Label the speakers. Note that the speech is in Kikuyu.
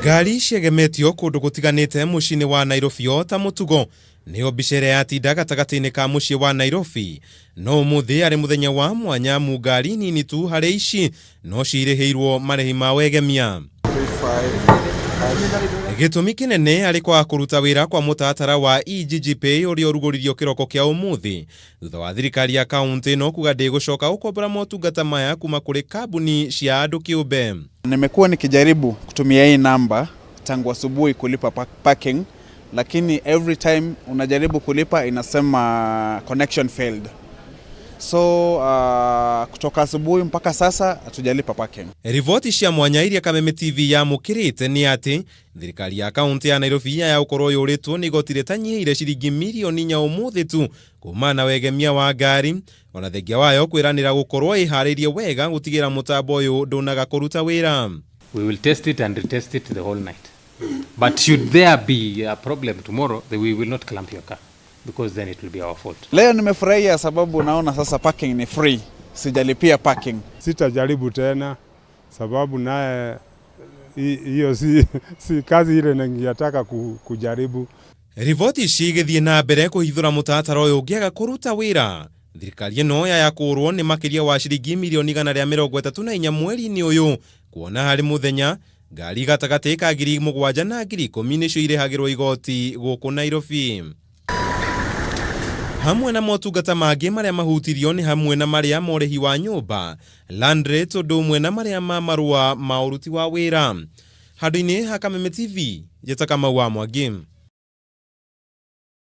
Speaker 1: Ngari ciegemetio kũndũ gũtiganĩte mũciĩ-inĩ wa Nairobi o ta mũtugo nĩyo mbica ĩrĩa yatinda gatagatĩ-inĩ ka mũciĩ wa Nairobi. No ũmũthĩ arĩ mũthenya wa mwanya amu ngari nini tu harĩ ici no cirĩhĩirwo marĩhi ma wegemia. Gĩtũmi kĩnene arĩ kwaga kũruta wĩra kwa mũtaratara wa eGG Pay ũrĩa ũrugũririo kĩroko kĩa ũmũthĩ thutha wa thirikari ya kaunti ĩno kuga ndĩgũcoka gũkombora motungata maya kuma kũrĩ kambuni cia andũ kĩũmbe.
Speaker 2: Nimekuwa nikijaribu kutumia hii namba tangu asubuhi kulipa parking, lakini every time unajaribu kulipa inasema connection failed. So kutoka asubuhi mpaka sasa hatujalipa parking.
Speaker 1: Riboti cia mwanya iria Kameme TV yamũkĩrĩte nĩ atĩ thirikari ya kaunti ya Nairobi ya gũkorwo yũrĩtwo nĩ igoti rĩtanyihĩire ciringi mirioni 4 ũmũthĩ tu kumana na wegemia wa ngari, ona thengia wayo kwĩranĩra gũkorwo ĩharĩirie wega gũtigĩra mũtambo ũyũ ndũnaga kũruta wĩra.
Speaker 3: We will test it and retest it the whole night. But should there be a problem tomorrow, then we will not clamp your car because then it will be our fault.
Speaker 2: Leo nimefurahia sababu naona sasa parking ni free, sijalipia parking.
Speaker 4: Sitajaribu tena sababu naye hiyo si kazi ile ningetaka kujaribu.
Speaker 1: Riboti ici igĩthiĩ na mbere kũhithũra mũtaratara ũyũ ũngĩaga kũruta wĩra, thirikari ĩno yaya kũrwo nĩ makĩria wa ciringi mirioni 134 mweri-inĩ ũyũ, kuona harĩ mũthenya ngari gatagatĩ ka 7,000 na 10,000 nĩcio irĩhagĩrwo igoti gũkũ Nairobi. Hamwe na motungata mangĩ marĩa mahutirio nĩ hamwe na marĩa ma ũrĩhi wa nyũmba, land rate, ũndũ ũmwe na marĩa ma marũa ma ũruti wa wĩra. Handũ-inĩ ha Kameme TV, njĩta Kamau wa Mwangi.